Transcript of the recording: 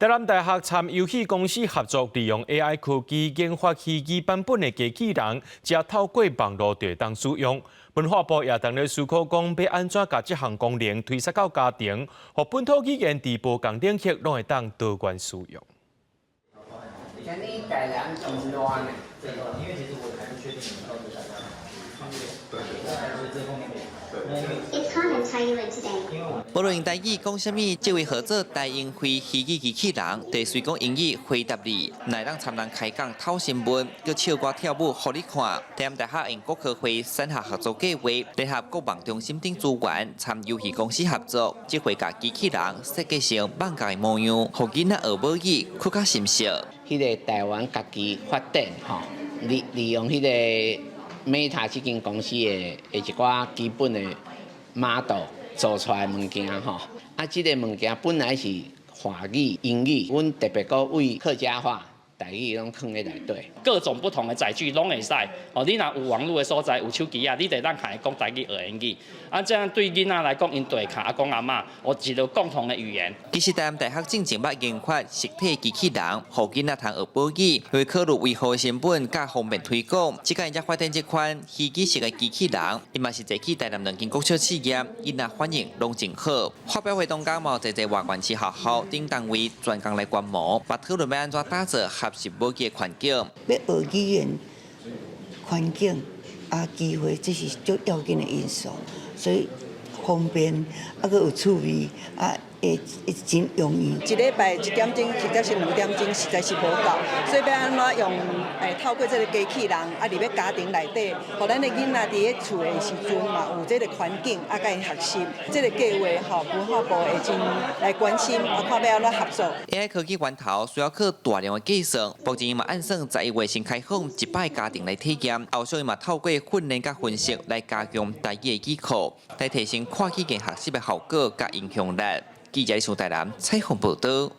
台南大學參遊戲公司合作，利用 AI 科技研發虛擬版本的機器人，才透過網路就會當使用。文化部也當咧思考講，欲按怎共這項功能推捒到家庭，予本土語言佇無仝領域攏會當多元使用。你台南真熱呢？因為其實我還不確定你到底想要對，這方面。 It's common Taiyuan today. 無論用台語講啥物，這位號做台英飛虛擬機器人，會隨講英語回答你，會當參人開講透新聞，閣唱歌跳舞予你看。台南大學用國科會產學合作計劃，聯合國網中心等資源，參遊戲公司合作，這回共機器人設計成艋舺的模樣，予囡仔學母語，閣較深熟。彼個台灣家己發展吼，利利用彼個 Meta 這間公司的的一寡基本的 model 做出來物件吼，啊，這個物件本來是華語、英語，阮特別閣為客家話、台語攏囥佇內底。各種不同的載具攏會使。哦，你若有網路的所在，有手機啊，你就會當共伊講台語學英語。啊，這樣對囡仔來講，𪜶就會共阿公阿嬤有一個共同的語言。其實台南大學進前捌研發實體機器人，予囡仔通學母語，因為考慮維護成本佮方便推廣，這擺才發展這款虛擬式的機器人，伊嘛是坐去台南兩間國小試驗，囡仔反應攏真好。發表會當中嘛有濟濟外縣市學校等單位專工來觀摩，嘛討論欲按怎打造學習母語的環境。欲學語言環境啊機會，這是足要緊的因素，所以方便啊，閣有趣味啊，會會真容易。一禮拜一點鐘或者是兩點鐘，實在是無夠，所以欲按怎用透過這個機器人啊，入去家庭內底，予咱的囡仔佇咧厝的時陣嘛有這個環境啊，共𪜶學習。這個計劃吼，文化部會真來關心，啊，看欲按怎合作。 AI 科技源頭需要靠大量的計算，目前嘛按算11月先開放100家庭來體驗，後續嘛透過訓練佮分析來加強台語的語庫，來提升跨語言學習的效果佮影響力。記者李台南採訪報導。